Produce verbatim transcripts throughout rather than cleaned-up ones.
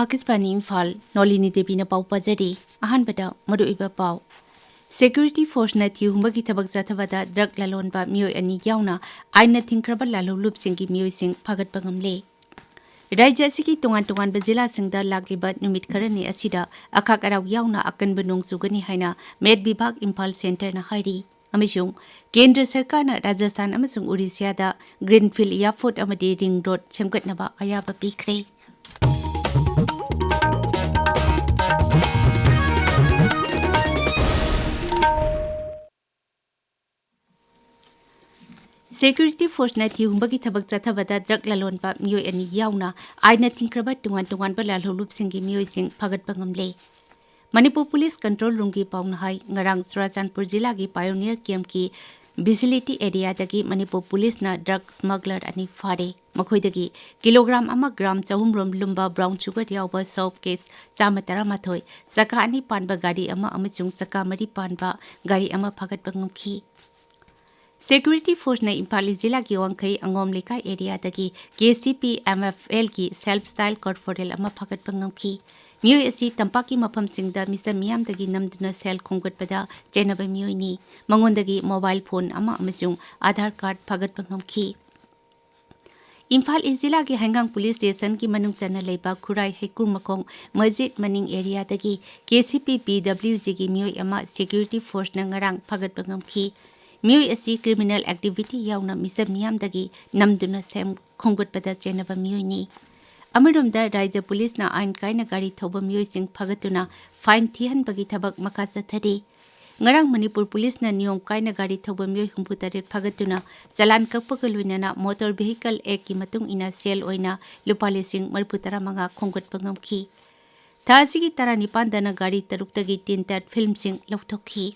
ꯑꯥꯀꯥꯁꯕꯥꯅꯤ ꯏꯝꯐꯥꯜ, ꯅꯣꯂꯤꯅꯤ ꯗꯦꯕꯤꯅ ꯄꯥꯎ ꯄꯥꯖꯔꯤ꯫ ꯑꯍꯥꯟꯕꯗ ꯃꯔꯨꯑꯣꯏꯕ ꯄꯥꯎ꯫ ꯁꯦꯀ꯭ꯌꯨꯔꯤꯇꯤ ꯐꯣꯔꯁꯅ ꯊꯤꯍꯨꯝꯕꯒꯤ ꯊꯕꯛ ꯆꯠꯊꯕꯗ ꯗ꯭ꯔꯒ ꯂꯂꯣꯟꯕ ꯃꯤꯑꯣꯏ ꯑꯅꯤ ꯌꯥꯎꯅ ꯑꯥꯏꯟꯅ ꯊꯤꯡꯈ꯭ꯔꯕ ꯂꯥꯜꯍꯧꯂꯨꯞꯁꯤꯡꯒꯤ ꯃꯤꯑꯣꯏꯁꯤꯡ ꯐꯥꯒꯠꯄ ꯉꯝꯂꯦ꯫ ꯔꯥꯖ꯭ꯌ ꯑꯁꯤꯒꯤ ꯇꯣꯉꯥꯟ ꯇꯣꯉꯥꯟꯕ ꯖꯤꯂꯥꯁꯤꯡꯗ ꯂꯥꯛꯂꯤꯕ ꯅꯨꯃꯤꯠ ꯈꯔꯅꯤ ꯑꯁꯤꯗ ꯑꯈꯥꯛ ꯑꯔꯥꯎ ꯌꯥꯎꯅ ꯑꯀꯟꯕ ꯅꯣꯡ ꯆꯨꯒꯅꯤ ꯍꯥꯏꯅ ꯃꯦꯠ ꯚꯤꯚꯥꯒ ꯏꯝꯐꯥꯜ ꯁꯦꯟꯇꯔꯅ ꯍꯥꯏꯔꯤ꯫ ꯑꯃꯁꯨꯡ ꯀꯦꯟꯗ꯭ꯔ ꯁꯔꯀꯥꯔꯅ ꯔꯥꯖꯁꯊꯥꯟ ꯑꯃꯁꯨꯡ ꯎꯔꯤꯁ꯭ꯌꯥꯗ ꯒ꯭ꯔꯤꯟꯐꯤꯜꯗ ꯏꯌꯥꯔꯄꯣꯔꯠ ꯑꯃꯗꯤ ꯔꯤꯡ ꯔꯣꯗ ꯁꯦꯝꯒꯠꯅꯕ ꯑꯌꯥꯕ ꯄꯤꯈ꯭ꯔꯦ꯫ ꯁꯦꯀ꯭ꯌꯨꯔꯤꯇꯤ ꯐꯣꯔꯁꯅ ꯊꯤꯍꯨꯝꯕꯒꯤ ꯊꯕꯛ ꯆꯠꯊꯕꯗ ꯗ꯭ꯔꯒ ꯂꯂꯣꯟꯕ ꯃꯤꯑꯣꯏ ꯑꯅꯤ ꯌꯥꯎꯅ ꯑꯥꯏꯟꯅ ꯊꯤꯡꯈ꯭ꯔꯕ ꯇꯣꯉꯥꯟ ꯇꯣꯉꯥꯟꯕ ꯂꯥꯜꯍꯧꯂꯨꯞꯁꯤꯡꯒꯤ ꯃꯤꯑꯣꯏꯁꯤꯡ ꯐꯥꯒꯠꯄ ꯉꯝꯂꯦ꯫ ꯃꯅꯤꯄꯨꯔ ꯄꯨꯂꯤꯁ ꯀꯟꯇ꯭ꯔꯣꯜ ꯔꯨꯝꯒꯤ ꯄꯥꯎꯅ ꯍꯥꯏ, ꯉꯔꯥꯡ ꯆꯨꯔꯥꯆꯥꯟꯄꯨꯔ ꯖꯤꯂꯥꯒꯤ ꯄꯥꯏꯑꯣꯅꯤꯌꯔ ꯀꯦꯝꯞꯀꯤ ꯚꯤꯖꯤꯂꯤꯇꯤ ꯑꯦꯔꯤꯌꯥꯗꯒꯤ ꯃꯅꯤꯄꯨꯔ ꯄꯨꯂꯤꯁꯅ ꯗ꯭ꯔꯒ ꯁ꯭ꯃꯒꯂꯔ ꯑꯅꯤ ꯐꯥꯔꯦ꯫ ꯃꯈꯣꯏꯗꯒꯤ ꯀꯤꯂꯣꯒ꯭ꯔꯥꯝ ꯑꯃ ꯒ꯭ꯔꯥꯝ ꯆꯍꯨꯝ ꯔꯣꯝ ꯂꯨꯝꯕ ꯕ꯭ꯔꯥꯎꯟ ꯁꯨꯒꯔ ꯌꯥꯎꯕ ꯁꯣꯞ ꯀꯦꯁ ꯆꯥꯝꯃ ꯇꯔꯥꯃꯥꯊꯣꯏ, ꯆꯀꯥ ꯑꯅꯤ ꯄꯥꯟꯕ ꯒꯥꯔꯤ ꯑꯃ ꯑꯃꯁꯨꯡ ꯆꯀꯥ ꯃꯔꯤ ꯄꯥꯟꯕ ꯒꯥꯔꯤ ꯑꯃ ꯐꯥꯒꯠꯄ ꯉꯝꯈꯤ꯫ ꯁꯦꯀ꯭ꯌꯨꯔꯤꯇꯤ ꯐꯣꯔꯁꯅ ꯏꯝꯐꯥꯜ ꯏꯁ ꯖꯤꯂꯥꯒꯤ ꯋꯥꯡꯈꯩ ꯑꯉꯣꯝ ꯂꯩꯀꯥꯏ ꯑꯦꯔꯤꯌꯥꯗꯒꯤ K C P M F ꯑꯦꯜꯒꯤ ꯁꯦꯜꯐ ꯁ꯭ꯇꯥꯏꯜ ꯀꯣꯔꯄꯣꯔꯦꯜ ꯑꯃ ꯐꯥꯒꯠꯄ ꯉꯝꯈꯤ꯫ ꯃꯤꯑꯣꯏ ꯑꯁꯤ ꯇꯝꯄꯥꯛꯀꯤ ꯃꯐꯝꯁꯤꯡꯗ ꯃꯤꯆꯝ ꯃꯤꯌꯥꯝꯗꯒꯤ ꯅꯝꯗꯨꯅ ꯁꯦꯜ ꯈꯣꯝꯒꯠꯄꯗ ꯆꯦꯟꯅꯕ ꯃꯤꯑꯣꯏꯅꯤ꯫ ꯃꯉꯣꯟꯗꯒꯤ ꯃꯣꯕꯥꯏꯜ ꯐꯣꯟ ꯑꯃ ꯑꯃꯁꯨꯡ ꯑꯥꯙꯥꯔ ꯀꯥꯔꯗ ꯐꯥꯒꯠꯄ ꯉꯝꯈꯤ꯫ ꯏꯝꯐꯥꯜ ꯏꯁ ꯖꯤꯂꯥꯒꯤ ꯍꯩꯉꯥꯡ ꯄꯨꯂꯤꯁ ꯁ꯭ꯇꯦꯁꯟꯒꯤ ꯃꯅꯨꯡ ꯆꯟꯅ ꯂꯩꯕ ꯈꯨꯔꯥꯏ ꯍꯩꯀ꯭ꯔꯨꯃꯈꯣꯡ ꯃꯁꯖꯤꯗ ꯃꯅꯤꯡ ꯑꯦꯔꯤꯌꯥꯗꯒꯤ ꯀꯦ ꯁꯤ ꯄꯤ ꯄꯤ ꯗꯕ꯭ꯂꯤꯎ ꯖꯤꯒꯤ ꯃꯤꯑꯣꯏ ꯑꯃ ꯁꯦꯀ꯭ꯌꯨꯔꯤꯇꯤ ꯐꯣꯔꯁꯅ ꯉꯔꯥꯡ ꯐꯥꯒꯠꯄ ꯉꯝꯈꯤ꯫ ꯃꯤꯑꯣꯏ ꯑꯁꯤ ꯀ꯭ꯔꯤꯃꯤꯅꯦꯜ ꯑꯦꯛꯇꯤꯚꯤꯇꯤ ꯌꯥꯎꯅ ꯃꯤꯆꯝ ꯃꯤꯌꯥꯝꯗꯒꯤ ꯅꯝꯗꯨꯅ ꯁꯦꯜ ꯈꯣꯝꯒꯠꯄꯗ ꯆꯦꯟꯅꯕ ꯃꯤꯑꯣꯏꯅꯤ꯫ ꯑꯃꯔꯣꯝꯗ, ꯔꯥꯖ꯭ꯌ ꯄꯨꯂꯤꯁꯅ ꯑꯥꯏꯟ ꯀꯥꯏꯅ ꯒꯥꯔꯤ ꯊꯧꯕ ꯃꯤꯑꯣꯏꯁꯤꯡ ꯐꯥꯒꯠꯇꯨꯅ ꯐꯥꯏꯟ ꯊꯤꯍꯟꯕꯒꯤ ꯊꯕꯛ ꯃꯈꯥ ꯆꯠꯊꯔꯤ꯫ ꯉꯔꯥꯡ ꯃꯅꯤꯄꯨꯔ ꯄꯨꯂꯤꯁꯅ ꯅꯤꯌꯣꯝ ꯀꯥꯏꯅ ꯒꯥꯔꯤ ꯊꯧꯕ ꯃꯤꯑꯣꯏ ꯍꯨꯝꯐꯨ ꯇꯔꯦꯠ ꯐꯥꯒꯠꯇꯨꯅ ꯆꯂꯥꯟ ꯀꯛꯄꯒ ꯂꯣꯏꯅꯅ ꯃꯣꯇꯣꯔ ꯚꯤꯍꯤꯀꯜ ꯑꯦꯛꯀꯤ ꯃꯇꯨꯡ ꯏꯟꯅ ꯁꯦꯜ ꯑꯣꯏꯅ ꯂꯨꯄꯥ ꯂꯤꯁꯤꯡ ꯃꯔꯤꯐꯨ ꯇꯔꯥ ꯃꯉꯥ ꯈꯣꯝꯒꯠꯄ ꯉꯝꯈꯤ꯫ ꯊꯥ ꯑꯁꯤꯒꯤ ꯇꯔꯥꯅꯤꯄꯥꯟꯗꯅ ꯒꯥꯔꯤ ꯇꯔꯨꯛꯇꯒꯤ ꯇꯤꯟ ꯇꯥꯏꯠ ꯐꯤꯜꯝꯁꯤꯡ ꯂꯧꯊꯣꯛꯈꯤ꯫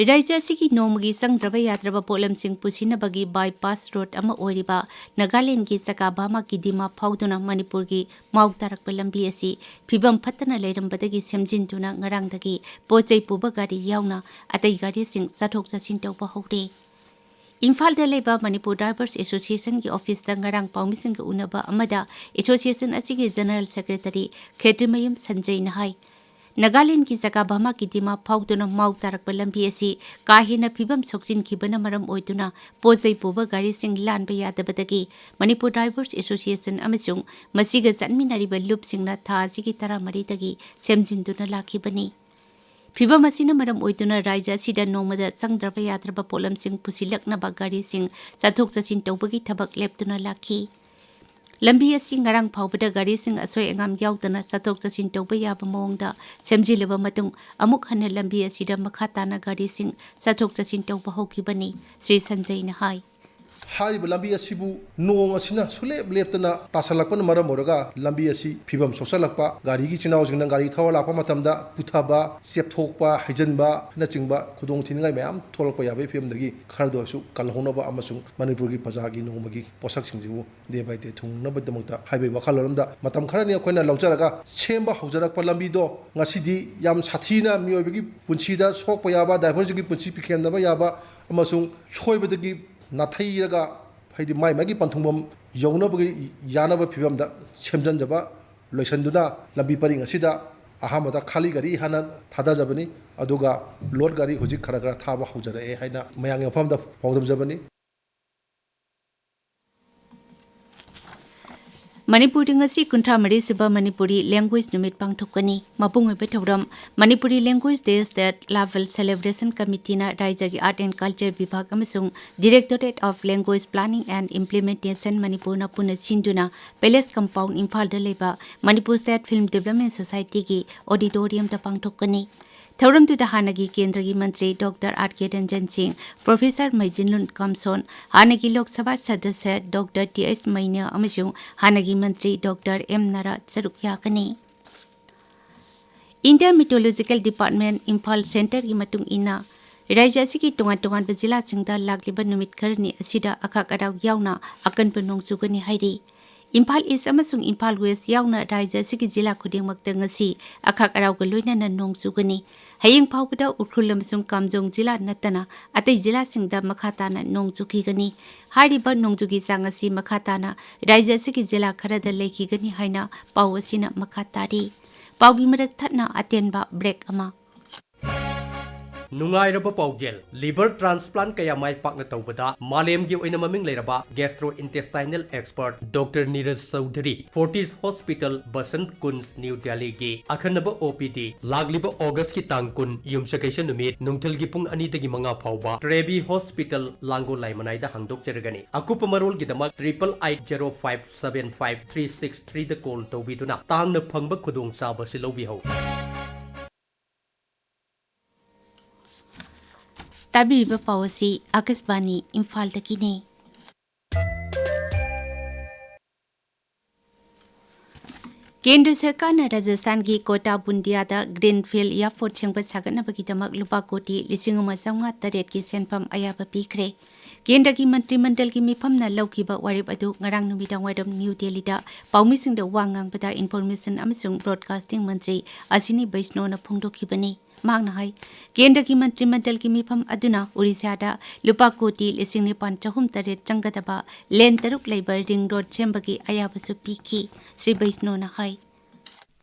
ꯔꯥꯖ꯭ꯌ ꯑꯁꯤꯒꯤ ꯅꯣꯡꯃꯒꯤ ꯆꯪꯗ꯭ꯔꯕ ꯌꯥꯗ꯭ꯔꯕ ꯄꯣꯠꯂꯝꯁꯤꯡ ꯄꯨꯁꯤꯟꯅꯕꯒꯤ ꯕꯥꯏꯄꯥꯁ ꯔꯣꯗ ꯑꯃ ꯑꯣꯏꯔꯤꯕ ꯅꯥꯒꯥꯂꯦꯟꯗꯒꯤ ꯆꯀꯥꯕꯥꯃꯥꯒꯤ ꯗꯤꯃꯥ ꯐꯥꯎꯗꯨꯅ ꯃꯅꯤꯄꯨꯔꯒꯤ ꯃꯥꯎ ꯇꯥꯔꯛꯄ ꯂꯝꯕꯤ ꯑꯁꯤ ꯐꯤꯕꯝ ꯐꯠꯇꯅ ꯂꯩꯔꯝꯕꯗꯒꯤ ꯁꯦꯝꯖꯤꯟꯗꯨꯅ ꯉꯔꯥꯡꯗꯒꯤ ꯄꯣꯠ ꯆꯩ ꯄꯨꯕ ꯒꯥꯔꯤ ꯌꯥꯎꯅ ꯑꯇꯩ ꯒꯥꯔꯤꯁꯤꯡ ꯆꯠꯊꯣꯛ ꯆꯠꯁꯤꯟ ꯇꯧꯕ ꯍꯧꯔꯦ꯫ ꯏꯝꯐꯥꯜꯗ ꯂꯩꯕ ꯃꯅꯤꯄꯨꯔ ꯗ꯭ꯔꯥꯏꯚꯔꯁ ꯑꯦꯁꯣꯁꯤꯌꯦꯁꯟꯒꯤ ꯑꯣꯐꯤꯁꯇ ꯉꯔꯥꯡ ꯄꯥꯎꯃꯤꯁꯤꯡꯒ ꯎꯅꯕ ꯑꯃꯗ ꯑꯦꯁꯣꯁꯤꯌꯦꯁꯟ ꯑꯁꯤꯒꯤ ꯖꯦꯅꯔꯦꯜ ꯁꯦꯀ꯭ꯔꯦꯇꯔꯤ ꯈꯦꯇ꯭ꯔꯤꯃꯌꯨꯝ ꯁꯟꯖꯩꯅ ꯍꯥꯏ, ꯅꯥꯒꯥꯂꯦꯟꯗꯒꯤ ꯆꯀꯥꯚꯥꯃꯥꯒꯤ ꯗꯤꯃꯥ ꯐꯥꯎꯗꯨꯅ ꯃꯥꯎ ꯇꯥꯔꯛꯄ ꯂꯝꯕꯤ ꯑꯁꯤ ꯀꯥ ꯍꯦꯟꯅ ꯐꯤꯕꯝ ꯁꯣꯛꯆꯤꯟꯈꯤꯕꯅ ꯃꯔꯝ ꯑꯣꯏꯗꯨꯅ ꯄꯣꯠ ꯆꯩ ꯄꯨꯕ ꯒꯥꯔꯤꯁꯤꯡ ꯂꯥꯟꯕ ꯌꯥꯗꯕꯗꯒꯤ ꯃꯅꯤꯄꯨꯔ ꯗ꯭ꯔꯥꯏꯚꯔꯁ ꯑꯦꯁꯣꯁꯤꯌꯦꯁꯟ ꯑꯃꯁꯨꯡ ꯃꯁꯤꯒ ꯆꯠꯃꯤꯟꯅꯔꯤꯕ ꯂꯨꯞꯁꯤꯡꯅ ꯊꯥ ꯑꯁꯤꯒꯤ ꯇꯔꯥꯃꯔꯤꯗꯒꯤ ꯁꯦꯝꯖꯤꯟꯗꯨꯅ ꯂꯥꯛꯈꯤꯕꯅꯤ꯫ ꯐꯤꯚꯝ ꯑꯁꯤꯅ ꯃꯔꯝ ꯑꯣꯏꯗꯨꯅ ꯔꯥꯖ꯭ꯌ ꯑꯁꯤꯗ ꯅꯣꯡꯃꯗ ꯆꯪꯗ꯭ꯔꯕ ꯌꯥꯗ꯭ꯔꯕ ꯄꯣꯠꯂꯝꯁꯤꯡ ꯄꯨꯁꯤꯜꯂꯛꯅꯕ ꯒꯥꯔꯤꯁꯤꯡ ꯆꯠꯊꯣꯛ ꯆꯠꯁꯤꯟ ꯇꯧꯕꯒꯤ ꯊꯕꯛ ꯂꯦꯞꯇꯨꯅ ꯂꯥꯛꯈꯤ꯫ ꯂꯝꯕꯤ ꯑꯁꯤ ꯉꯔꯥꯡ ꯐꯥꯎꯕꯗ ꯒꯥꯔꯤꯁꯤꯡ ꯑꯁꯣꯏ ꯑꯉꯥꯝ ꯌꯥꯎꯗꯅ ꯆꯠꯊꯣꯛ ꯆꯠꯁꯤꯟ ꯇꯧꯕ ꯌꯥꯕ ꯃꯑꯣꯡꯗ ꯁꯦꯝꯖꯤꯜꯂꯕ ꯃꯇꯨꯡ, ꯑꯃꯨꯛ ꯍꯟꯅ ꯂꯝꯕꯤ ꯑꯁꯤꯗ ꯃꯈꯥ ꯇꯥꯅ ꯒꯥꯔꯤꯁꯤꯡ ꯆꯠꯊꯣꯛ ꯆꯠꯁꯤꯟ ꯇꯧꯕ ꯍꯧꯈꯤꯕꯅꯤ, ꯁ꯭ꯔꯤ ꯁꯟꯖꯩꯅ ꯍꯥꯏ꯫ ꯍꯥꯏꯔꯤꯕ ꯂꯝꯕꯤ ꯑꯁꯤꯕꯨ ꯅꯣꯡ ꯑꯁꯤꯅ ꯁꯨꯡꯂꯦꯞ ꯂꯦꯞꯇꯅ ꯇꯥꯁꯜꯂꯛꯄꯅ ꯃꯔꯝ ꯑꯣꯏꯔꯒ ꯂꯝꯕꯤ ꯑꯁꯤ ꯐꯤꯕꯝ ꯁꯣꯛꯆꯜꯂꯛꯄ, ꯒꯥꯔꯤꯒꯤ ꯏꯆꯤꯟ ꯏꯅꯥꯎꯁꯤꯡꯅ ꯒꯥꯔꯤ ꯊꯧꯔ ꯂꯥꯛꯄ ꯃꯇꯝꯗ ꯄꯨꯊꯕ, ꯆꯦꯞꯊꯣꯛꯄ, ꯍꯩꯖꯤꯟꯕꯅꯆꯤꯡꯕ ꯈꯨꯗꯣꯡ ꯊꯤꯅꯤꯡꯉꯥꯏ ꯃꯌꯥꯝ ꯊꯣꯛꯂꯛꯄ ꯌꯥꯕꯒꯤ ꯐꯤꯕꯝꯗꯒꯤ ꯈꯔꯗ ꯑꯣꯏꯔꯁꯨ ꯀꯜꯍꯧꯅꯕ ꯑꯃꯁꯨꯡ ꯃꯅꯤꯄꯨꯔꯒꯤ ꯄ꯭ꯔꯖꯥꯒꯤ ꯅꯣꯡꯃꯒꯤ ꯄꯣꯠꯁꯛꯁꯤꯡꯁꯤꯕꯨ day by day ꯊꯨꯡꯅꯕꯒꯤꯗꯃꯛꯇ ꯍꯥꯏꯕꯒꯤ ꯋꯥꯈꯜꯂꯣꯟ ꯑꯃꯗ ꯃꯇꯝ ꯈꯔꯅꯤ ꯑꯩꯈꯣꯏꯅ ꯂꯧꯖꯔꯒ ꯁꯦꯝꯕ ꯍꯧꯖꯔꯛꯄ ꯂꯝꯕꯤꯗꯣ ꯉꯁꯤꯗꯤ ꯌꯥꯝ ꯁꯥꯊꯤꯅ ꯃꯤꯑꯣꯏꯕꯒꯤ ꯄꯨꯟꯁꯤꯗ ꯁꯣꯛꯄ ꯌꯥꯕ, ꯗ꯭ꯔꯥꯏꯚꯔꯁꯤꯡꯒꯤ ꯄꯨꯟꯁꯤ ꯄꯤꯈꯦꯝꯅꯕ ꯌꯥꯕ ꯑꯃꯁꯨꯡ ꯁꯣꯏꯕꯗꯒꯤ ꯅꯥꯊꯩꯔꯒ, ꯍꯥꯏꯗꯤ ꯃꯥꯏ ꯃꯥꯏꯒꯤ ꯄꯟꯊꯨꯡꯐꯝ ꯌꯧꯅꯕꯒꯤ ꯌꯥꯅꯕ ꯐꯤꯕꯝꯗ ꯁꯦꯝꯖꯤꯟꯖꯕ ꯂꯣꯏꯁꯤꯟꯗꯨꯅ ꯂꯝꯕꯤ ꯄꯔꯤꯡ ꯑꯁꯤꯗ ꯑꯍꯥꯟꯕꯗ ꯈꯥꯂꯤ ꯒꯥꯔꯤ ꯍꯥꯟꯅ ꯊꯥꯗꯖꯕꯅꯤ, ꯑꯗꯨꯒ ꯂꯣꯗ ꯒꯥꯔꯤ ꯍꯧꯖꯤꯛ ꯈꯔ ꯈꯔ ꯊꯥꯕ ꯍꯧꯖꯔꯛꯑꯦ ꯍꯥꯏꯅ ꯃꯌꯥꯝꯒꯤ ꯃꯐꯝꯗ ꯄꯥꯎꯗꯝꯖꯕꯅꯤ꯫ ꯃꯅꯤꯄꯨꯔꯗ ꯉꯁꯤ ꯀꯨꯟꯊ꯭ꯔꯥ ꯃꯔꯤ ꯁꯨꯕ ꯃꯅꯤꯄꯨꯔꯤ ꯂꯦꯡꯒ꯭ꯋꯦꯖ ꯅꯨꯃꯤꯠ ꯄꯥꯡꯊꯣꯛꯀꯅꯤ꯫ ꯃꯄꯨꯡ ꯑꯣꯏꯕ ꯊꯧꯔꯝ Manipuri language day state level celebration committee ꯔꯥꯏꯖ꯭ꯌꯒꯤ ꯑꯥꯔꯠ ꯑꯦꯟ ꯀꯜꯆꯔ ꯕꯤꯚꯥꯒ ꯑꯃꯁꯨꯡ directorate of language planning and implementation ꯃꯅꯤꯄꯨꯔꯅ ꯄꯨꯟꯅ ꯁꯤꯟꯗꯨꯅ ꯄꯦꯂꯦꯁ ꯀꯝꯄꯥꯎꯟ ꯏꯝꯐꯥꯜꯗ ꯂꯩꯕ ꯃꯅꯤꯄꯨꯔ ꯁ꯭ꯇꯦꯠ ꯐꯤꯜꯝ ꯗꯤꯕ꯭ꯂꯞꯃꯦꯟ ꯁꯣꯁꯥꯏꯇꯤꯒꯤ ꯑꯣꯗꯤꯇꯣꯔꯤꯌꯝꯗ ꯄꯥꯡꯊꯣꯛꯀꯅꯤ꯫ ꯊꯧꯔꯝꯗꯨꯗ ꯍꯥꯟꯅꯒꯤ ꯀꯦꯟꯗ꯭ꯔꯒꯤ ꯃꯟꯇ꯭ꯔꯤ ꯗꯣꯛꯇꯔ ꯑꯥꯔ ꯀꯦ ꯔꯟꯖꯟ ꯁꯤꯡ, ꯄ꯭ꯔꯣꯐꯦꯁꯔ ꯃꯩꯖꯤꯟꯂꯨꯟ ꯀꯝꯁꯣꯟ, ꯍꯥꯟꯅꯒꯤ Lok Sabha ꯁꯗꯁ꯭ꯌ doctor T H ꯃꯩꯅ꯭ꯌꯥ ꯑꯃꯁꯨꯡ ꯍꯥꯟꯅꯒꯤ ꯃꯟꯇ꯭ꯔꯤ ꯗꯣꯛꯇꯔ ꯑꯦꯝ ꯅꯥꯔꯥ ꯁꯔꯨꯛ ꯌꯥꯒꯅꯤ꯫ ꯏꯟꯗꯤꯌꯥ ꯃꯤꯇꯤꯑꯣꯔꯣꯂꯣꯖꯤꯀꯦꯜ ꯗꯤꯄꯥꯔꯠꯃꯦꯟ ꯏꯝꯐꯥꯜ ꯁꯦꯟꯇꯔꯒꯤ ꯃꯇꯨꯡ ꯏꯟꯅ, ꯔꯥꯖ꯭ꯌ ꯑꯁꯤꯒꯤ ꯇꯣꯉꯥꯟ ꯇꯣꯉꯥꯟꯕ ꯖꯤꯂꯥꯁꯤꯡꯗ ꯂꯥꯛꯂꯤꯕ ꯅꯨꯃꯤꯠ ꯈꯔꯅꯤ ꯑꯁꯤꯗ ꯑꯈꯥꯛ ꯑꯔꯥꯎ ꯌꯥꯎꯅ ꯑꯀꯟꯕ ꯅꯣꯡ ꯆꯨꯒꯅꯤ ꯍꯥꯏꯔꯤ꯫ ꯏꯝꯐꯥꯜ ꯏꯁ ꯑꯃꯁꯨꯡ ꯏꯝꯐꯥꯜ ꯋꯦꯁ ꯌꯥꯎꯅ ꯔꯥꯖ꯭ꯌ ꯑꯁꯤꯒꯤ ꯖꯤꯂꯥ ꯈꯨꯗꯤꯡꯃꯛꯇ ꯉꯁꯤ ꯑꯈꯥꯛ ꯑꯔꯥꯎꯒ ꯂꯣꯏꯅꯅ ꯅꯣꯡ ꯆꯨꯒꯅꯤ꯫ ꯍꯌꯦꯡ ꯐꯥꯎꯕꯗ ꯎꯈ꯭ꯔꯨꯜ ꯑꯃꯁꯨꯡ ꯀꯥꯝꯖꯣꯡ ꯖꯤꯂꯥ ꯅꯠꯇꯅ ꯑꯇꯩ ꯖꯤꯂꯥꯁꯤꯡꯗ ꯃꯈꯥ ꯇꯥꯅ ꯅꯣꯡ ꯆꯨꯈꯤꯒꯅꯤ꯫ ꯍꯥꯏꯔꯤꯕ ꯅꯣꯡꯖꯨꯒꯤ ꯆꯥꯡ ꯑꯁꯤ ꯃꯈꯥ ꯇꯥꯅ ꯔꯥꯖ꯭ꯌ ꯑꯁꯤꯒꯤ ꯖꯤꯂꯥ ꯈꯔꯗ ꯂꯩꯈꯤꯒꯅꯤ ꯍꯥꯏꯅ ꯄꯥꯎ ꯑꯁꯤꯅ ꯃꯈꯥ ꯇꯥꯔꯤ꯫ ꯄꯥꯎꯒꯤ ꯃꯔꯛ ꯊꯠꯅ ꯑꯇꯦꯟꯕ ꯕ꯭ꯔꯦꯛ ꯑꯃ꯫ ꯅꯨꯡꯉꯥꯏꯔꯕ ꯄꯥꯎꯖꯦꯜ, ꯂꯤꯚꯔ ꯇ꯭ꯔꯥꯟꯁꯄ꯭ꯂꯥꯟ ꯀꯌꯥ ꯃꯥꯏ ꯄꯥꯛꯅ ꯇꯧꯕꯗ ꯃꯥꯂꯦꯝꯒꯤ ꯑꯣꯏꯅ ꯃꯃꯤꯡ ꯂꯩꯔꯕ gastrointestinal expert doctor Neeraj Chaudhary, Fortis hospital, Vasant Kunj, new ꯗꯦꯜꯂꯤꯒꯤ ꯑꯈꯟꯅꯕ ꯑꯣ ꯄꯤ ꯗꯤ꯫ ꯂꯥꯛꯂꯤꯕ ꯑꯣꯒꯁꯀꯤ ꯇꯥꯡ ꯀꯨꯟ, ꯌꯨꯝꯁꯀꯩꯁ ꯅꯨꯃꯤꯠ, ꯅꯨꯡꯊꯤꯜꯒꯤ ꯄꯨꯡ ꯑꯅꯤꯗꯒꯤ ꯃꯉꯥ ꯐꯥꯎꯕ ꯇ꯭ꯔꯦꯕꯤ ꯍꯣꯁꯄꯤꯇꯥꯜ, ꯂꯥꯡꯒꯣꯜ ꯂꯥꯏꯃꯅꯥꯏꯗ ꯍꯥꯡꯗꯣꯛꯆꯔꯒꯅꯤ꯫ ꯑꯀꯨꯞꯄ ꯃꯔꯣꯜꯒꯤꯗꯃꯛ triple eight zero five seven five three six three ꯗ ꯀꯣꯜ ꯇꯧꯕꯤꯗꯨꯅ ꯇꯥꯡꯅ ꯐꯪꯕ ꯈꯨꯗꯣꯡꯆꯥꯕꯁꯤ ꯂꯧꯕꯤꯍꯧ꯫ ꯇꯥꯕꯤꯔꯤꯕ ꯄꯥꯎ ꯑꯁꯤ ꯑꯥꯀꯥꯁꯕꯥꯅꯤ ꯏꯝꯐꯥꯜꯗꯒꯤꯅꯤ꯫ ꯀꯦꯟꯗ꯭ꯔ ꯁꯔꯀꯥꯔꯅ ꯔꯥꯖꯁꯊꯥꯟꯒꯤ ꯀꯣꯇꯥ ꯕꯨꯟꯗꯤꯌꯥꯗ ꯒ꯭ꯔꯤꯟꯐꯤꯜꯗ ꯏꯌꯥꯔꯄꯣꯔꯠ ꯁꯦꯝꯒꯠ ꯁꯥꯒꯠꯅꯕꯒꯤꯗꯃꯛ ꯂꯨꯄꯥ ꯀꯣꯇꯤ ꯂꯤꯁꯤꯡ ꯑꯃ ꯆꯥꯝꯃꯉꯥ ꯇꯔꯦꯠꯀꯤ ꯁꯦꯟꯐꯝ ꯑꯌꯥꯕ ꯄꯤꯈ꯭ꯔꯦ꯫ ꯀꯦꯟꯗ꯭ꯔꯒꯤ ꯃꯟꯇ꯭ꯔꯤ ꯃꯟꯗꯜꯒꯤ ꯃꯤꯐꯝꯅ ꯂꯧꯈꯤꯕ ꯋꯥꯔꯦꯞ ꯑꯗꯨ ꯉꯔꯥꯡ ꯅꯨꯃꯤꯗꯥꯡ ꯋꯥꯏꯔꯝ ꯅ꯭ꯌꯨ ꯗꯦꯜꯂꯤꯗ ꯄꯥꯎꯃꯤꯁꯤꯡꯗ ꯋꯥ ꯉꯥꯡꯕꯗ ꯏꯟꯐꯣꯔꯃꯦꯁꯟ ꯑꯃꯁꯨꯡ ꯕ꯭ꯔꯣꯗꯀꯥꯁꯇꯤꯡ ꯃꯟꯇ꯭ꯔꯤ ꯑꯁꯤꯅꯤ ꯕꯩꯁꯅꯣꯅ ꯐꯣꯡꯗꯣꯛꯈꯤꯕꯅꯤ꯫ ꯃꯍꯥꯛꯅ ꯍꯥꯏ, ꯀꯦꯟꯗ꯭ꯔꯒꯤ ꯃꯟꯇ꯭ꯔꯤ ꯃꯟꯗꯜꯒꯤ ꯃꯤꯐꯝ ꯑꯗꯨꯅ ꯑꯣꯔꯤꯁꯥꯗ ꯂꯨꯄꯥ ꯀꯣꯇꯤ ꯂꯤꯁꯤꯡ ꯅꯤꯄꯥꯟ ꯆꯍꯨꯝ ꯇꯔꯦꯠ ꯆꯪꯒꯗꯕ ꯂꯦꯟ ꯇꯔꯨꯛ ꯂꯩꯕ ꯔꯤꯡ ꯔꯣꯗ ꯁꯦꯝꯕꯒꯤ ꯑꯌꯥꯕꯁꯨ ꯄꯤꯈꯤ, ꯁ꯭ꯔꯤ ꯕꯩꯁꯅꯣꯅ ꯍꯥꯏ꯫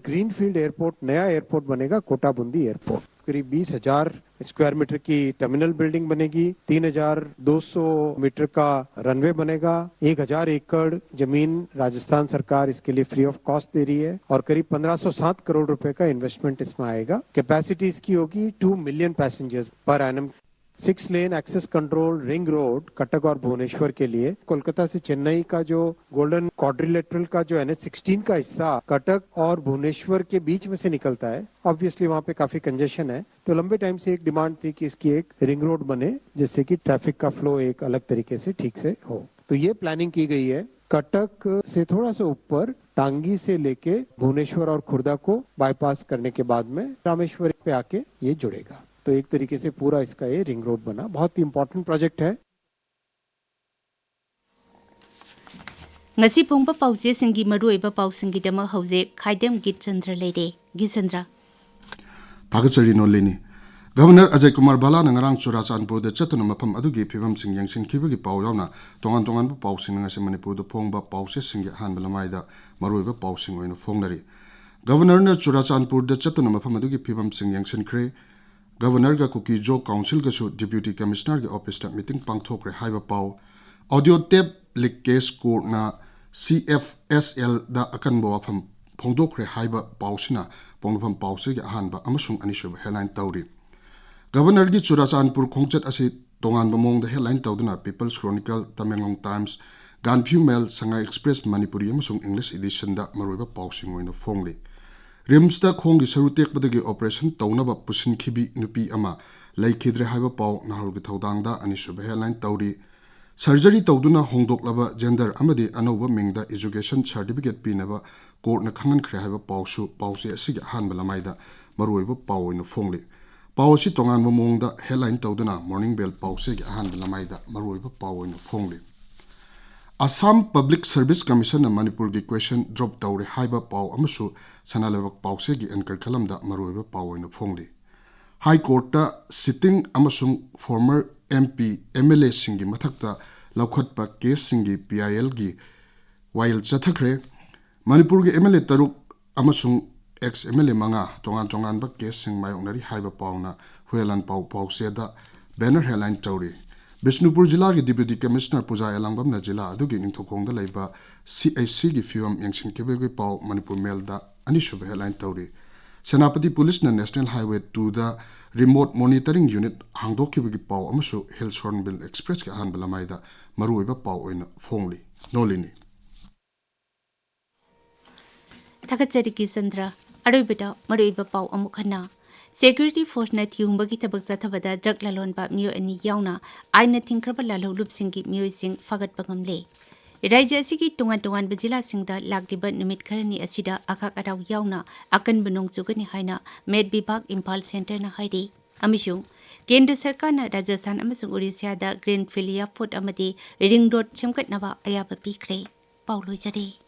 ग्रीनफील्ड एयरपोर्ट, नया एयरपोर्ट बनेगा कोटा बूंदी एयरपोर्ट। करीब बीस हजार स्क्वायर मीटर की टर्मिनल बिल्डिंग बनेगी, तीन हजार दो सौ मीटर का रनवे बनेगा, एक हजार एकड़ जमीन राजस्थान सरकार इसके लिए फ्री ऑफ कॉस्ट दे रही है और करीब पन्द्रह सौ सात करोड़ रुपए का इन्वेस्टमेंट इसमें आएगा। कैपेसिटी इसकी होगी टू मिलियन पैसेंजर्स पर एनम। Six lane access control ring road Cuttack और भुवनेश्वर के लिए कोलकाता से चेन्नई का जो गोल्डन क्वाड्रिलेटरल का जो एनएच सिक्सटीन का हिस्सा कटक और भुवनेश्वर के बीच में से निकलता है, ऑब्वियसली वहाँ पे काफी कंजेशन है। तो लंबे टाइम से एक डिमांड थी कि इसकी एक रिंग रोड बने, जिससे कि ट्रैफिक का फ्लो एक अलग तरीके से ठीक से हो। तो ये प्लानिंग की गई है। कटक से थोड़ा सा ऊपर टांगी से लेके भुवनेश्वर और खुर्दा को बाईपास करने के बाद में रामेश्वर पे आके ये जुड़ेगा। तो एक तरीके से पूरा इसका ये रिंग रोड बना, बहुत ही इंपॉर्टेंट प्रोजेक्ट है। ꯉꯁꯤ ꯐꯣꯡꯕ ꯄꯥꯎꯆꯦꯁꯤꯡꯒꯤ ꯃꯔꯨꯑꯣꯏꯕ ꯄꯥꯎꯁꯤꯡꯒꯤꯗꯃꯛ ꯍꯧꯖꯤꯛ ꯈꯥꯏꯗꯦꯝ ꯒꯤꯠꯆꯟꯗ꯭ꯔ ꯂꯩꯔꯦ꯫ ꯒꯤꯠꯆꯟꯗ꯭ꯔ꯫ ꯊꯥꯒꯠꯆꯔꯤ ꯅꯣꯂꯤꯅꯤ꯫ ꯒꯚꯔꯅꯔ ꯑꯖꯌ ꯀꯨꯃꯥꯔ ꯚꯥꯂꯥꯅ ꯉꯔꯥꯡ ꯆꯨꯔꯥꯆꯥꯟꯄꯨꯔꯗ ꯆꯠꯇꯨꯅ ꯃꯐꯝ ꯑꯗꯨꯒꯤ ꯐꯤꯕꯝꯁꯤꯡ ꯌꯦꯡꯁꯤꯟꯈꯤꯕꯒꯤ ꯄꯥꯎ ꯌꯥꯎꯅ ꯇꯣꯉꯥꯟ ꯇꯣꯉꯥꯟꯕ ꯄꯥꯎꯁꯤꯡꯅ ꯉꯁꯤ ꯃꯅꯤꯄꯨꯔꯗ ꯐꯣꯡꯕ ꯄꯥꯎꯆꯦꯁꯤꯡꯒꯤ ꯑꯍꯥꯟꯕ ꯂꯃꯥꯏꯗ ꯃꯔꯨꯑꯣꯏꯕ ꯄꯥꯎꯁꯤꯡ ꯑꯣꯏꯅ ꯐꯣꯡꯅꯔꯤ꯫ ꯒꯚꯔꯅꯔꯅ ꯆꯨꯔꯥꯆꯥꯟꯄꯨꯔꯗ ꯆꯠꯇꯨꯅ ꯃꯐꯝ ꯑꯗꯨꯒꯤ ꯐꯤꯕꯝꯁꯤꯡ ꯌꯦꯡꯁꯤꯟꯈ꯭ꯔꯦ꯫ ꯒꯚꯔꯅꯔꯒ ꯀꯨꯀꯤ ꯖꯣ ꯀꯥꯎꯟꯁꯤꯜꯒꯁꯨ ꯗꯤꯄ꯭ꯌꯨꯇꯤ ꯀꯃꯤꯁꯅꯔꯒꯤ ꯑꯣꯐꯤꯁꯇ ꯃꯤꯇꯤꯡ ꯄꯥꯡꯊꯣꯛꯈ꯭ꯔꯦ ꯍꯥꯏꯕ ꯄꯥꯎ꯫ ꯑꯣꯗꯤꯑꯣ ꯇꯦꯞ ꯂꯤꯛ ꯀꯦꯁ ꯀꯣꯔꯠꯅ ꯁꯤ ꯑꯦꯐ ꯑꯦꯁ ꯑꯦꯜꯗ ꯑꯀꯟꯕ ꯋꯥꯐꯝ ꯐꯣꯡꯗꯣꯛꯈ꯭ꯔꯦ ꯍꯥꯏꯕ ꯄꯥꯎꯁꯤꯅ ꯄꯣꯛꯅꯐꯝ ꯄꯥꯎꯆꯦꯒꯤ ꯑꯍꯥꯟꯕ ꯑꯃꯁꯨꯡ ꯑꯅꯤꯁꯨꯕ ꯍꯦꯗꯂꯥꯏꯟ ꯇꯧꯔꯤ꯫ ꯒꯚꯔꯅꯔꯒꯤ ꯆꯨꯔꯥꯆꯥꯟꯄꯨꯔ ꯈꯣꯡꯆꯠ ꯑꯁꯤ ꯇꯣꯉꯥꯟꯕ ꯃꯑꯣꯡꯗ ꯍꯦꯗꯂꯥꯏꯟ ꯇꯧꯗꯨꯅ ꯄꯤꯄꯜꯁ ꯀ꯭ꯔꯣꯅꯤꯀꯜ, ꯇꯃꯦꯡꯂꯣꯡ ꯇꯥꯏꯝꯁ, ꯒꯥꯟꯐ꯭ꯌꯨ ꯃꯦꯜ, ꯁꯉꯥꯏ ꯑꯦꯛꯁꯄ꯭ꯔꯦꯁ ꯃꯅꯤꯄꯨꯔꯤ ꯑꯃꯁꯨꯡ ꯏꯪꯂꯤꯁ ꯏꯗꯤꯁꯟꯗ ꯃꯔꯨꯑꯣꯏꯕ ꯄꯥꯎꯁꯤꯡ ꯑꯣꯏꯅ ꯐꯣꯡꯂꯤ꯫ ꯔꯤꯝꯁꯇ ꯈꯣꯡꯒꯤ ꯁꯔꯨ ꯇꯦꯛꯄꯗꯒꯤ ꯑꯣꯄꯔꯦꯁꯟ ꯇꯧꯅꯕ ꯄꯨꯁꯤꯟꯈꯤꯕꯤ ꯅꯨꯄꯤ ꯑꯃ ꯂꯩꯈꯤꯗ꯭ꯔꯦ ꯍꯥꯏꯕ ꯄꯥꯎ ꯅꯥꯍꯨꯔꯒꯤ ꯊꯧꯗꯥꯡꯗ ꯑꯅꯤꯁꯨꯕ ꯍꯦꯗꯂꯥꯏꯟ ꯇꯧꯔꯤ꯫ ꯁꯔꯖꯔꯤ ꯇꯧꯗꯨꯅ ꯍꯣꯡꯗꯣꯛꯂꯕ ꯖꯦꯟꯗꯔ ꯑꯃꯗꯤ ꯑꯅꯧꯕ ꯃꯤꯡꯗ ꯑꯦꯖꯨꯀꯦꯁꯟ ꯁꯥꯔꯇꯤꯐꯤꯀꯦꯠ ꯄꯤꯅꯕ ꯀꯣꯔꯠꯅ ꯈꯪꯍꯟꯈ꯭ꯔꯦ ꯍꯥꯏꯕ ꯄꯥꯎꯁꯨ ꯄꯥꯎꯆꯦ ꯑꯁꯤꯒꯤ ꯑꯍꯥꯟꯕ ꯂꯃꯥꯏꯗ ꯃꯔꯨꯑꯣꯏꯕ ꯄꯥꯎ ꯑꯣꯏꯅ ꯐꯣꯡꯂꯤ꯫ ꯄꯥꯎ ꯑꯁꯤ ꯇꯣꯉꯥꯟꯕ ꯃꯑꯣꯡꯗ ꯍꯦꯗꯂꯥꯏꯟ ꯇꯧꯗꯨꯅ ꯃꯣꯔꯅꯤꯡ ꯕꯦꯜ ꯄꯥꯎꯆꯦꯒꯤ ꯑꯍꯥꯟꯕ ꯂꯃꯥꯏꯗ ꯃꯔꯨꯑꯣꯏꯕ ꯄꯥꯎ ꯑꯣꯏꯅ ꯐꯣꯡꯂꯤ꯫ ꯑꯁꯥꯝ ꯄꯕ꯭ꯂꯤꯛ ꯁꯔꯚꯤꯁ ꯀꯃꯤꯁꯟꯅ ꯃꯅꯤꯄꯨꯔꯒꯤ ꯀ꯭ꯋꯦꯁꯟ ꯗ꯭ꯔꯣꯞ ꯇꯧꯔꯦ ꯍꯥꯏꯕ ꯄꯥꯎ ꯑꯃꯁꯨ ꯁꯅꯥ ꯂꯩꯕꯥꯛ ꯄꯥꯎꯆꯦꯒꯤ ꯑꯦꯟꯀꯔ ꯀꯂꯝꯗ ꯃꯔꯨꯑꯣꯏꯕ ꯄꯥꯎ ꯑꯣꯏꯅ ꯐꯣꯡꯂꯤ꯫ ꯍꯥꯏ ꯀꯣꯔꯠꯇ ꯁꯤꯇꯤꯡ ꯑꯃꯁꯨꯡ former M P, M L ꯑꯦꯁꯤꯡꯒꯤ ꯃꯊꯛꯇ ꯂꯧꯈꯠꯄ ꯀꯦꯁꯁꯤꯡꯒꯤ ꯄꯤ ꯑꯥꯏ ꯑꯦꯜꯒꯤ ꯋꯥꯌꯦꯜ ꯆꯠꯊꯈ꯭ꯔꯦ꯫ ꯃꯅꯤꯄꯨꯔꯒꯤ ꯑꯦꯝ ꯑꯦꯜ ꯑꯦ ꯇꯔꯨꯛ ꯑꯃꯁꯨꯡ ꯑꯦꯛꯁ ꯑꯦꯝ ꯑꯦꯜ ꯑꯦ ꯃꯉꯥ ꯇꯣꯉꯥꯟ ꯇꯣꯉꯥꯟꯕ ꯀꯦꯁꯁꯤꯡ ꯃꯥꯌꯣꯛꯅꯔꯤ ꯍꯥꯏꯕ ꯄꯥꯎꯅ ꯍꯨꯌꯦꯂꯥꯟ ꯄꯥꯎ ꯄꯥꯎꯆꯦꯗ ꯕꯦꯅꯔ ꯍꯦꯗꯂꯥꯏꯟ ꯇꯧꯔꯤ꯫ ꯕꯤꯁꯅꯨꯄꯨꯔ ꯖꯤꯂꯥꯒꯤ ꯗꯤꯄ꯭ꯌꯨꯇꯤ ꯀꯃꯤꯁꯅꯔ ꯄꯨꯖꯥ ꯑꯦꯂꯥꯡꯕꯝꯅ ꯖꯤꯂꯥ ꯑꯗꯨꯒꯤ ꯅꯤꯡꯊꯧꯈꯣꯡꯗ ꯂꯩꯕ ꯁꯤ ꯑꯩꯆ ꯁꯤꯒꯤ ꯐꯤꯕꯝ ꯌꯦꯡꯁꯤꯟꯈꯤꯕꯒꯤ ꯄꯥꯎ ꯃꯅꯤꯄꯨꯔ ꯃꯦꯜꯗ ꯑꯅꯤꯁꯨꯕ ꯍꯦꯗꯂꯥꯏꯟ ꯇꯧꯔꯤ꯫ ꯁꯦꯅꯥꯄꯇꯤ ꯄꯨꯂꯤꯁꯅ ꯅꯦꯁꯅꯦꯜ ꯍꯥꯏꯋꯦ ꯇꯨꯗ ꯔꯤꯃꯣꯠ ꯃꯣꯅꯤꯇꯔꯤꯡ ꯌꯨꯅꯤꯠ ꯍꯥꯡꯗꯣꯛꯈꯤꯕꯒꯤ ꯄꯥꯎ ꯑꯃꯁꯨ ꯍꯤꯜꯁ ꯍꯣꯔꯟꯕꯤꯜ ꯑꯦꯛꯁꯄ꯭ꯔꯦꯁꯀꯤ ꯑꯍꯥꯟꯕ ꯂꯃꯥꯏꯗ ꯃꯔꯨꯑꯣꯏꯕ ꯄꯥꯎ ꯑꯣꯏꯅ ꯐꯣꯡꯂꯤ꯫ ꯅꯣꯂꯤꯅꯤ꯫ ꯊꯥꯒꯠꯆꯔꯤ ꯀꯤꯁꯟꯗ꯭ꯔ꯫ ꯑꯔꯣꯏꯕꯗ ꯃꯔꯨꯑꯣꯏꯕ ꯄꯥꯎ ꯑꯃꯨꯛ ꯍꯟꯅ꯫ ꯁꯦꯀ꯭ꯌꯨꯔꯤꯇꯤ ꯐꯣꯔꯁꯅ ꯊꯤꯍꯨꯝꯕꯒꯤ ꯊꯕꯛ ꯆꯠꯊꯕꯗ ꯗ꯭ꯔꯒ ꯂꯂꯣꯟꯕ ꯃꯤꯑꯣꯏ ꯑꯅꯤ ꯌꯥꯎꯅ ꯑꯥꯏꯟꯅ ꯊꯤꯡꯈ꯭ꯔꯕ ꯂꯥꯜꯍꯧꯂꯨꯞꯁꯤꯡꯒꯤ ꯃꯤꯑꯣꯏꯁꯤꯡ ꯐꯥꯒꯠꯄ ꯉꯝꯂꯦ꯫ ꯔꯥꯖ꯭ꯌ ꯑꯁꯤꯒꯤ ꯇꯣꯉꯥꯟ ꯇꯣꯉꯥꯟꯕ ꯖꯤꯂꯥꯁꯤꯡꯗ ꯂꯥꯛꯂꯤꯕ ꯅꯨꯃꯤꯠ ꯈꯔꯅꯤ ꯑꯁꯤꯗ ꯑꯈꯥꯛ ꯑꯔꯥꯎ ꯌꯥꯎꯅ ꯑꯀꯟꯕ ꯅꯣꯡ ꯆꯨꯒꯅꯤ ꯍꯥꯏꯅ ꯃꯦꯠ ꯕꯤꯚꯥꯒ ꯏꯝꯐꯥꯜ ꯁꯦꯟꯇꯔꯅ ꯍꯥꯏꯔꯤ꯫ ꯑꯃꯁꯨꯡ ꯀꯦꯟꯗ꯭ꯔ ꯁꯔꯀꯥꯔꯅ ꯔꯥꯖꯁꯊꯥꯟ ꯑꯃꯁꯨꯡ ꯑꯣꯔꯤꯁꯥꯗ ꯒ꯭ꯔꯤꯟꯐꯤꯜꯗ ꯏꯌꯥꯔꯄꯣꯔꯠ ꯑꯃꯗꯤ ꯔꯤꯡ ꯔꯣꯗ ꯁꯦꯝꯒꯠꯅꯕ ꯑꯌꯥꯕ ꯄꯤꯈ꯭ꯔꯦ꯫ ꯄꯥꯎ ꯂꯣꯏꯖꯔꯦ꯫